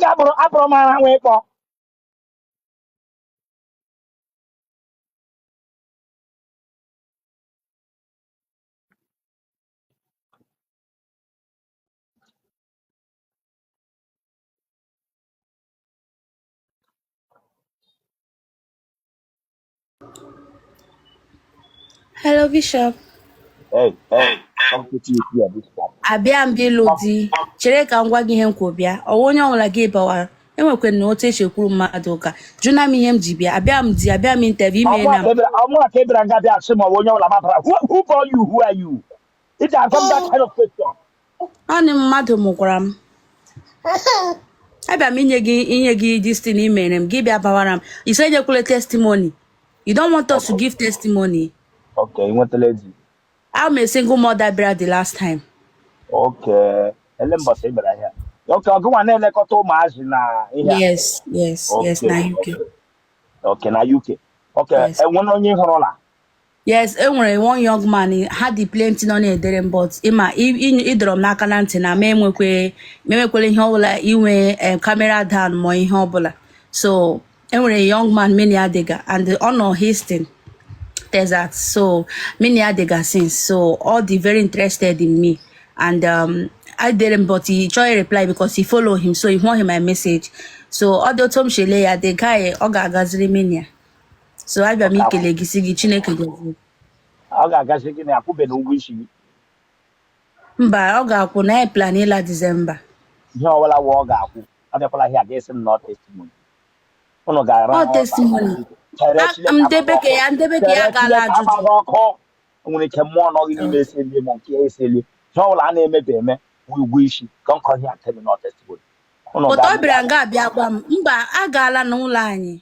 Ga akpọrọ m ara nwee kpọ. Hello, Bishop. Hey, hey, come put you here this time. Abịa m bịa ịlụ di. Chere ka m gwa gị ihe m kwu bịa. Ọwụ onye ọbụla gị bawa. Enwekwa na otu esi ekwuru mmadụ ụka. Jụna m ihe m ji bịa. Abịa m di, abịa m interview ime na m. Ọmụ ka ebere nga bịa sị ma ọ bụ onye ọbụla mabara. Who born you? Who are you? Ị ga-agwa m that kind of question. Ọnị mmadụ mụkwara m. Abịa m inye gị this thing i mere m. Gị bịa bawara m. Ise enyekwala testimony. You don't want us to give testimony. Okay, ị nwetala di. I'm a single mother bịara the last time. Okay. Ele mbọsị ị bịara ahịa. Okay, ọgụnwa na-elekọta ụmụazị na ihe a. Yes, Okay, na UK. okay, na UK. Okay, Yes. enwere onye ị hụrụla? Yes, e nwere one young man ha dị plenty nọ na-edere m, but ịma ịdọrọ m n'aka na ntị na ma enwekwele ihe ọbụla inwe camera down ma ihe ọbụla. So e nwere young man many adịga and ọ nọ Houston, Texas. So many adịga since, so all dị very interested in me and I did him, but he chọghị reply because he follow him, so he want my message. So ọ dị otu m si ele ya, the guy ọ ga-agaziri many ya. So abịa m ikele gị, sị gị Chineke gọzie. Ọ ga-agazi gị na akwụbe na ụgwọ isi gị. Mba, ọ ga-akwụ na ya plan ịla Disemba. Ihe ọbụla wụ ọ ga-akwụ. Abịakwala ahịa ga-esi m nọ testimony. Unu ga-ara Ọ testimony. Chere Chineke Ndebe agbaghị ka ọkụ. ya ndebe ka ya Chere gaala Chineke ajụjụ. agbaghị ọkụ. O nwere ike mmụọ nọ gị n'ime eselie ma nke ya eselie. Ihe ọbụla a na-emebe eme wụ ụgwọ isi. Don't come here and tell me not testimony. Unu But ọ ga-amụ bịara nga abịa gwa m mba agaala n'ụlọ anyị.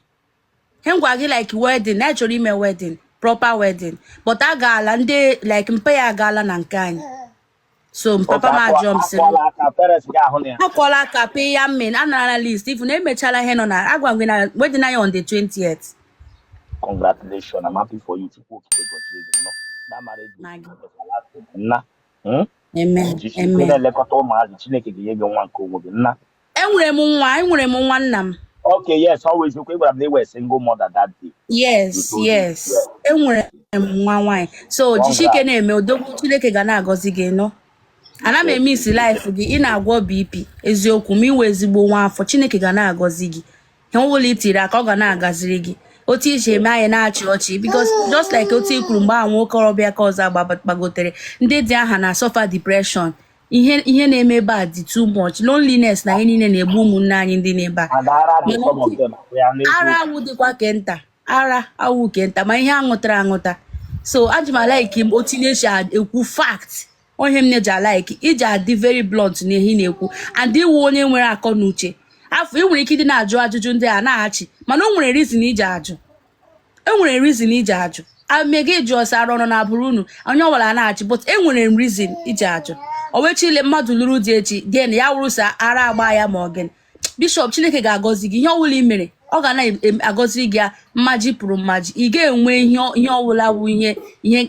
He ngwa gị like wedding, na chọrọ ime wedding, proper wedding. But agaala ndị like mpe ya agaala na nke anyị. So papa m ajụọ m sị m Akwụọla aka parents gị ahụ na ya. Akwọla aka pay ya mmen anarala list even na emechala ihe nọ na agwa m gị na wedding anyị on the 20th. Congratulations, I'm happy for you. Chukwu Okike gọzie gị. No, that marriage will Ma be gị. everlasting. Nna, Amen. Jisie ike Amen. na-elekọta ụmụazị. Chineke ga-enye gị nwa nke onwe gị. Nna. Enwere m nwa, enwere m nwa nna m. Okay, yes, always. Okay, gwara m na ị were single mother that day. You Yes, told me. yes. Yes. Enwere m nwa nwaanyị. So jisie ike Congrats. na-eme odogwu. Chineke ga na-agọzi gị nọ. Ana m eme isi life gị, ị na-agwọ BP eziokwu ma iwe ezigbo nwa afọ. Chineke ga na-agọzi gị. Ihe ọbụla i tiri aka, ọ ga na-agaziri gị. Otu isi eme anyị na-achị ọchị, because just like otu i kwuru mgbe ahụ nwoke ọrọbịa ka ọzọ gbagotere ndị dị aha na suffer depression, ihe na-eme ebe a dị too much, loneliness na ihe niile na-egbu ụmụnne anyị ndị na-ebe a. And ara dị Mana some of them. Ya n'eziokwu. Ara awụ dịkwa kenta, ara awụ kenta ma ihe aṅụtara aṅụta. So aji m a-like m otu ị na-esi ekwu fact. Onye m na-eji a-like iji adị very blunt na ihe ị na-ekwu and iwu onye nwere akọ na uche afọ. Ị nwere ike ịdị na-ajụ ajụjụ ndị a na-achị, mana o nwere reason iji ajụ, e nwere reason iji ajụ. Ame gị jụọ sị arụ ọnọ na abụrụ unu onye ọbụla na-achị, but e nwere m reason iji ajụ. O wechile mmadụ lụrụ di echi, then ya wụrụ sị ara agba ya ma ọ gịnị. Bishop, Chineke ga-agọzi gị. Ihe ọbụla ị mere, ọ ga na-agọzi gị ya mmaji pụrụ mmaji. Ị ga-enwe ihe ọbụla bụ ihe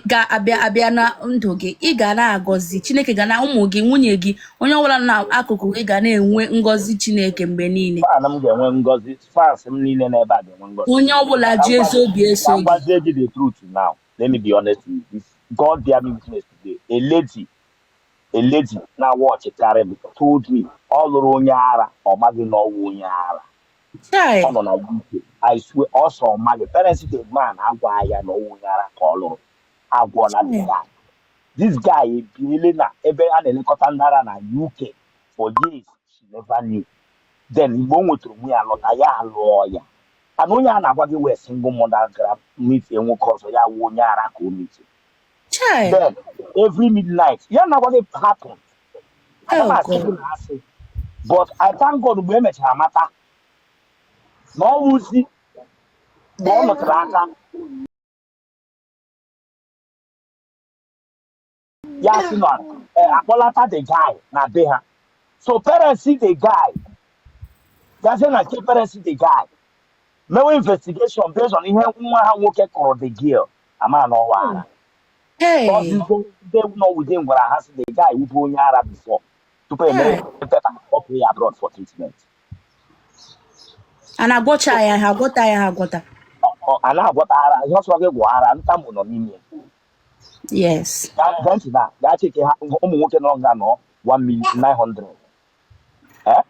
ga-abịa abịa na ndụ gị, ị ga na-agọzi. Chineke ga na ụmụ gị, nwunye gị, onye ọbụla nọ n'akụkụ gị ga na-enwe ngọzi Chineke mgbe niile. Fan m ga-enwe ngọzi. Fans m niile n'ebe a ga-enwe ngọzi. Onye ọbụla ji ezi obi eso Ka m gị. gwazie gị the truth now. Let me be honest with you. If God bear me witness today, a lady na watch karị m told me ọ lụrụ onye ara, ọ maghị na ọ wụ onye ara. Chai. Ọ nọ na UK. I swear, ọsọ ọ maghị. Parents the man agwa ya na ọ wụ onye ara ka ọ lụrụ. Agwọla the guy. This guy ebiele na ebe a na-elekọta ndị ara na UK for years. She never knew. Then mgbe o nwetara onwe ya lọta, ya alụọ ya. And onye a na-agwa gị wee single mother gara meet nwoke ọzọ, ya wụ onye ara ka o meet. Chai. Then every midnight, ya na-agwa gị happen. Aga m Oh asị God. gị na asị, but I thank God mgbe emechara mata na ọ wụzi mgbe ọ nọtere aka ya sị na akpọlata the guy na be ha. So parents see the guy gazie na nke parents the guy mewe investigation based on ihe nwa ha nwoke kọrọ the girl, ama na ọwa ara. Hey. Ọzụzụ ndị nọ within gwara ha sị the guy wụbụ onye ara before, tupu emere paper kpọpụ ya abroad for treatment. A na-agwọcha ya, ha agwọta ya, ha agwọta. A na-agwọta ara, ihe ọsọ gị gwọ ara, ntamu nọ n'ime ya. Yes. Gee ntị na gaa check ha, ụmụ nwoke nọ nga nọ 1 million 900, eh eh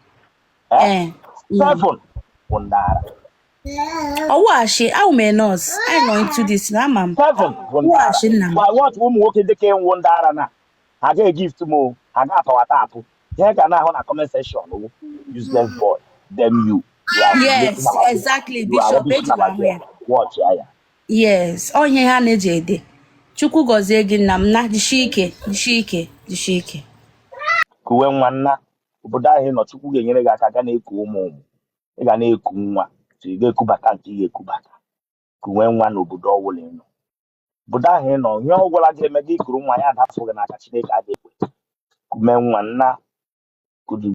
Ee. Seven bụ ndị ara. Ọwụghachi, awụ m a nurse. I nọ into this na ama m. Seven bụ ndị ara. Ọwụghachi nna m. Why what ụmụ nwoke dịka ịnwụ ndị ara na ha ga-e gift m o, ha ga-apawata apụ ihe ga na-ahụ na comment section wụ useless boy, them you you are Yes, making our exactly, you are Bishop. rubbishing Ejila our ahụ ya. girl. Watch ya ya. Yes, ọ ihe ha na-eji ede. Chukwu gọzie gị nna m na jisie ike, jisie ike, jisie ike. Kuwe nwa nna obodo ahụ ị nọ, Chukwu ga-enyere gị aka ga na-eku ụmụ ụmụ, ị ga na-eku nwa, so ị ga-ekubata nke ị ga-ekubata. Kuwe nwa n'obodo ọbụla ị nọ, obodo ahụ ị nọ, ihe ọbụla ga-eme gị kuru nwa ya adapụ gị n'aka, Chineke adịghị ekwe. Kume nwa nna kudu.